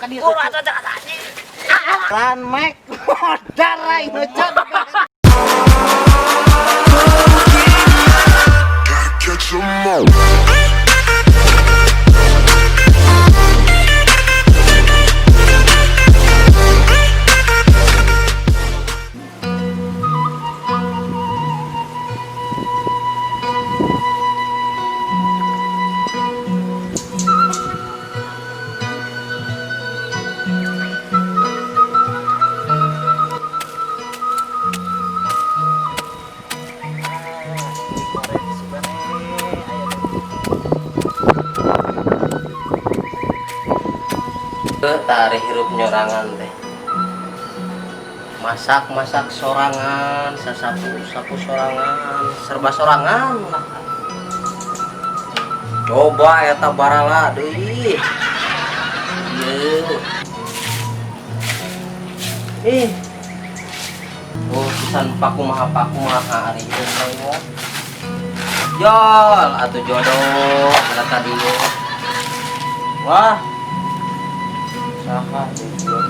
Ka dieu. Buru atuh cek anjing. Lan mek modar aing ngecot. Catch 'em all. Tari hirup nyorangan teh. Masak-masak sorangan, sasapu-sapu sorangan, serba sorangan lah. Coba eta barala deui. Ieu. Ih. Oh, pisan pakumaha pakumaha ari ieu teh. Jol atuh jodoh ada tadi. Wah. Saha deui.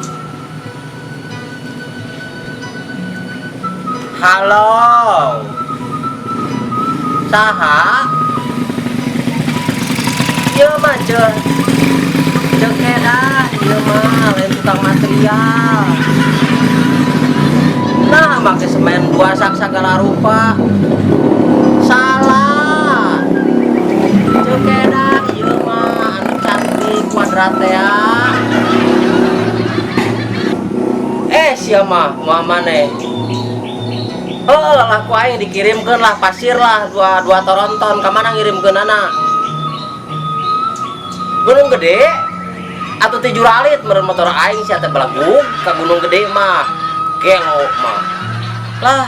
Halo. Saha? Ieu mah ceu. Ceu kedah ieu mah lain tukang material. Nah, make semen dua sak sagala rupa. Salah. Ceu kedah ieu mah anu cantik kuadrat teh. Sia mah kumaha maneh? Heuh, lah ku aing dikirimkeun lah pasir lah dua toronton ka mana ngirimkeunana? Gunung Gede atau ti Juralit meureun motor aing sia teh belegug ka Gunung Gede mah. Gelo mah. Lah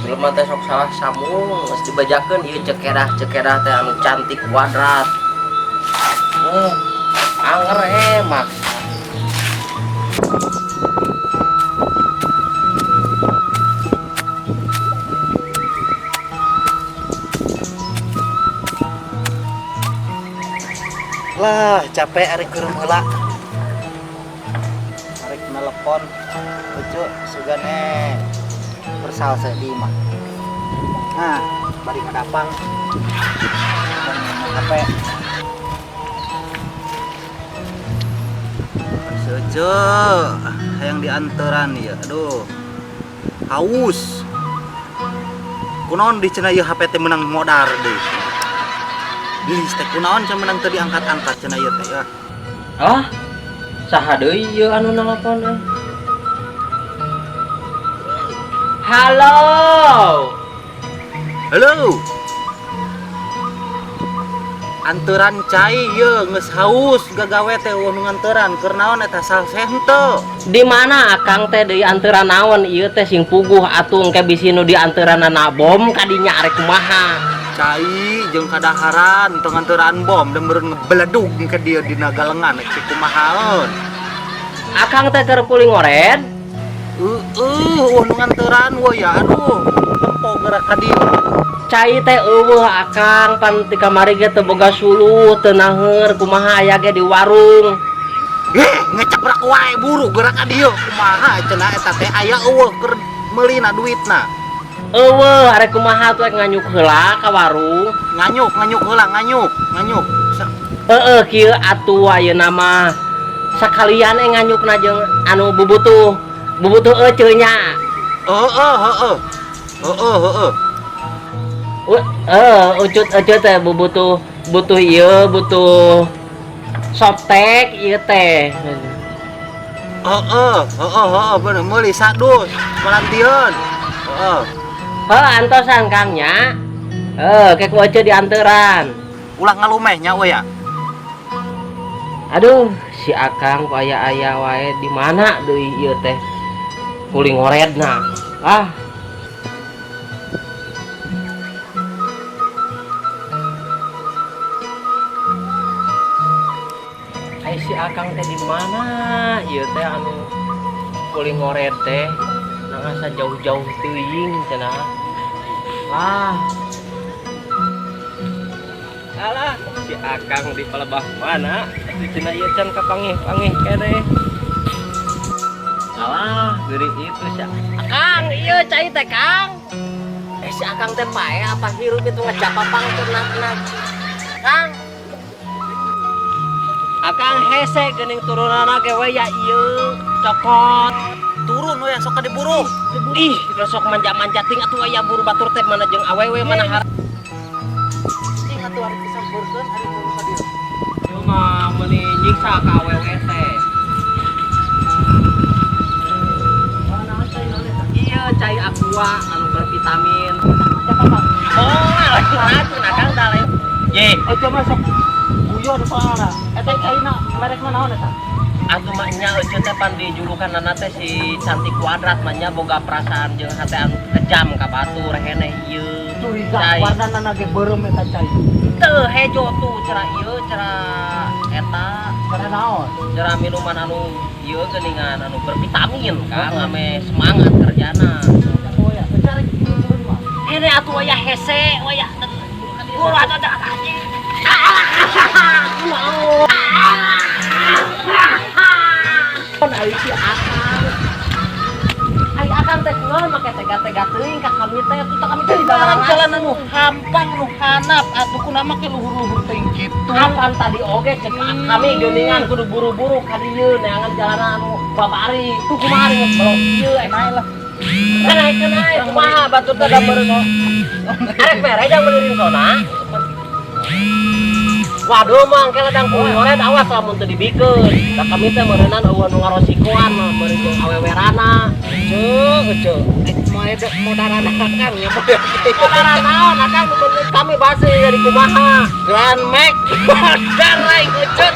jelema teh sok salah sambung geus dibajakeun ieu cekedah-cekedah teh anu cantik kuadrat. Anger mah. Lah, capek arek kurum heula. Arek nelepon lucu sugane bersal saya di imah. Nah, bari ngadapang. HP. Seuceu hayang dianteran ieu. Aduh. Haus. Kunaon di cenah ieu HP teh meunang modar deui. Geus teh kunaon cenah meunang teu diangkat-angkat cenah ieu teh ya. Ah, saha deui ieu anu nelpon euy? Halo. Halo. Anteran cai ieu geus haus gagawe teh eueuh nu nganteran keur naon eta salseh henteu. Di mana akang teh deui anteran naon ieu teh sing puguh atuh engke bisi nu dianteranana bom kadinya arek kumaha. Cai jeung kadaharan teu nganteran bom da meureun ngebeledug ke dieu dina galengan cek kumahaeun. Akang teh keur kuling ngored? Heueuh, eueuh nu nganteran we ya aduh, tempo gerak ka dieu. Cai teh eueuh akang pan ti kamari ge teu boga suluh, teu naheur kumaha aya ge di warung. Ngeceprek wae buru gerak ka dieu kumaha cenah eta teh aya eueuh keur meulina duitna. Eueuh arek kumaha tuh nganyuk heula ka warung. Nganyuk, nganyuk heula, nganyuk, nganyuk. Heeh, kieu atuh ayeuna mah. Sakalian nganyukna jeung anu bubutuh. Bubutuh eceu nya. Heeh, heeh. Heeh, heeh. Ucut eceu teh bubutuh, butuh ieu, butuh softtek ieu teh. Heeh, heeh, heeh, bener meuli sadus, malantieun. Heeh. Heuh, antosan Kang nya. Heuh, ke ku eceu dianteran. Ulah ngalumeh nya we ya. Aduh, si Akang ku aya-aya wae di mana deui ieu teh? Kuling ngoredna. Ah. Ai si Akang teh di mana ieu teh anu kuling ngored teh? Nangasa jauh-jauh teuing cenah. Lah. Alah, Si Akang di palebah mana? Atuh cenah ieu can kapanggih-panggih keneh. Alah, geuring itu si Akang, ieu cai teh, Kang. Eh, si Akang teh pae apa hirup itu ngejapapang tenang. Kang. Akang hese geuning turunana ge we ya ieu cokot. Turun we, sok diburu. Ih, sok manja-manja ting atuh, aya buru batur teh mana jeung awewe mana har. Cing atuh, ari disampeurkeun, ari turun ka dieu. Ieu mah meuni nyiksa ka awewe teh. Iya, cai aqua anu bervitamin. Oh, lain racun, Akang, dah lain. Ye, Eta mah sok guyon soalna. Eta caina merekna naon eta? Atuh mah nya euceut teh pan dijulukanana teh si cantik kuadrat mah nya, boga perasaan jeung hate anu kejam ka batur keneh ieu. Curiga. Cai. Warnana ge beureum eta cai. Teu hejo tuh cara ieu, cara eta. Karena naon? Cara minuman anu ieu geuningan anu bervitamin kan, ame semangat kerjana. Oh ya, cari turun mah. Ini atuh aya hese, waya. Buru atuh atuh anjing. Mau. Ari si Akang. Ari Akang teh kunaon make tega-tega teuing ka kami teh, atuh tah kami teh Barang jalan anu hampang nu hanap atuh, kunaon make luhur-luhur teuing kitu. Kapan tadi oge cek kami geuningan kudu buru-buru ka dieu neangan jalanan anu babari. Tuh kumaha geus belok ieu Naik lah. Naik naik kumaha batur teh da beureum. Arek mere jang meuli ringsona. Waduh, mang kela dang kuring, awas lamun teu dibikeun. Da kami teh meureunan eueuh nu ngarosikoan mah meureun jeung awewerana. Ceu, ceu. Eh, mau ada modaran Akang ya. Modaran naon, Akang, nu bener kami basi jadi kumaha. Grand Max. Modar aing, ucut.